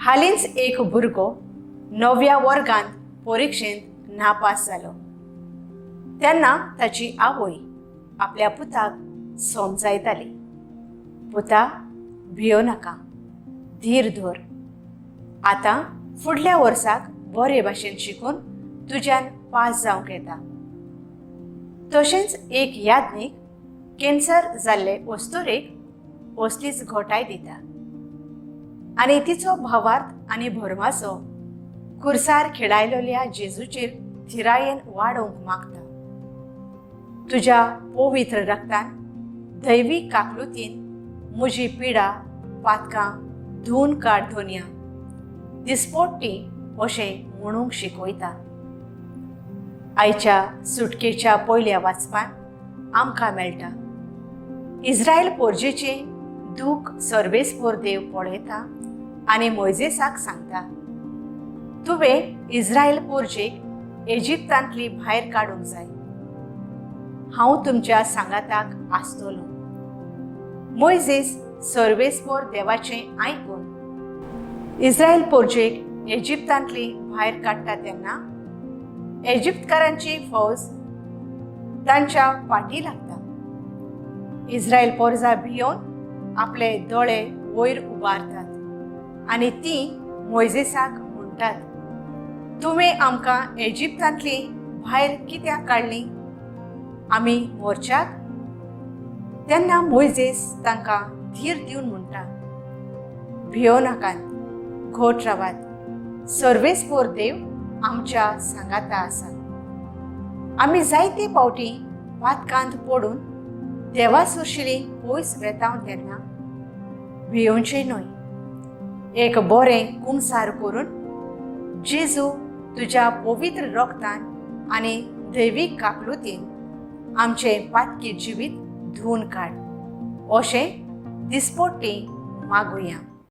हालींच एक भुरगो णव्या वर्गांत परिक्षेंत नापास जालो तेन्ना ताची आवय आपल्या पुताक समजायताली, पुता भियो नाका, धीर धर, आतां फुडल्या वर्साक बरे भाशेन शिकून तुज्यान पास जावंक येता. तशेंच एक याज्ञीक कॅन्सर जाल्ले अस्तुरेक असलीच घोटाय दिता आनी तिचो भावार्थ आनी भरमासो खुर्सार खेळायलेल्या जेजूचेर थिरायेन वाडोवंक मागता. तुज्या पवित्र रक्तान दैवीक काकलुतीन म्हजी पिडा पातकां धुवन काड धोनया दिसपोट्टी अशें म्हणूंक शिकयता. आयच्या सुटकेच्या पयल्या वाचपान आमकां मेळटा इस्रायल पोरजेचें दूख सर्वेस्पोर देव पळयता आनी मोयजेसाक सांगता, तुवें इस्रायल पोरजेक इजिप्तांतली भायर काडूंक जाय, हांव तुमच्या सांगाताक आसतलो. मोयजेस सर्वेस्पोर देवाचें आयकून इस्रायल पोरजेक इजिप्तांतली भायर काडटा तेन्ना इजिप्तकारांची फौज तांच्या फाटी लागता. इस्रायल पोरजा भियोवन आपले दोळे वयर उबारतात आनी ती मोयजेसाक म्हणटात, तुवें आमकां इजिप्तांतली भायर कित्याक काडली, आमी मोर्चाक? तेन्ना मोयजेस तांकां धीर दिवन म्हणटा, भियो नाकात, घोट रावात, सर्वेस्पोर देव आमच्या सांगाता आसा. आमी जायते फावटी पातकांत पडून देवा सुरशिली पयस वेताव तेन्ना भियोवचें न्हय. एक बरें कुमसार करून जेजू तुज्या पवित्र रक्तान आनी दैवीक काकलुतीन आमचें पातकी जिवीत धुवन काड अशें दिसपट्टी मागुया.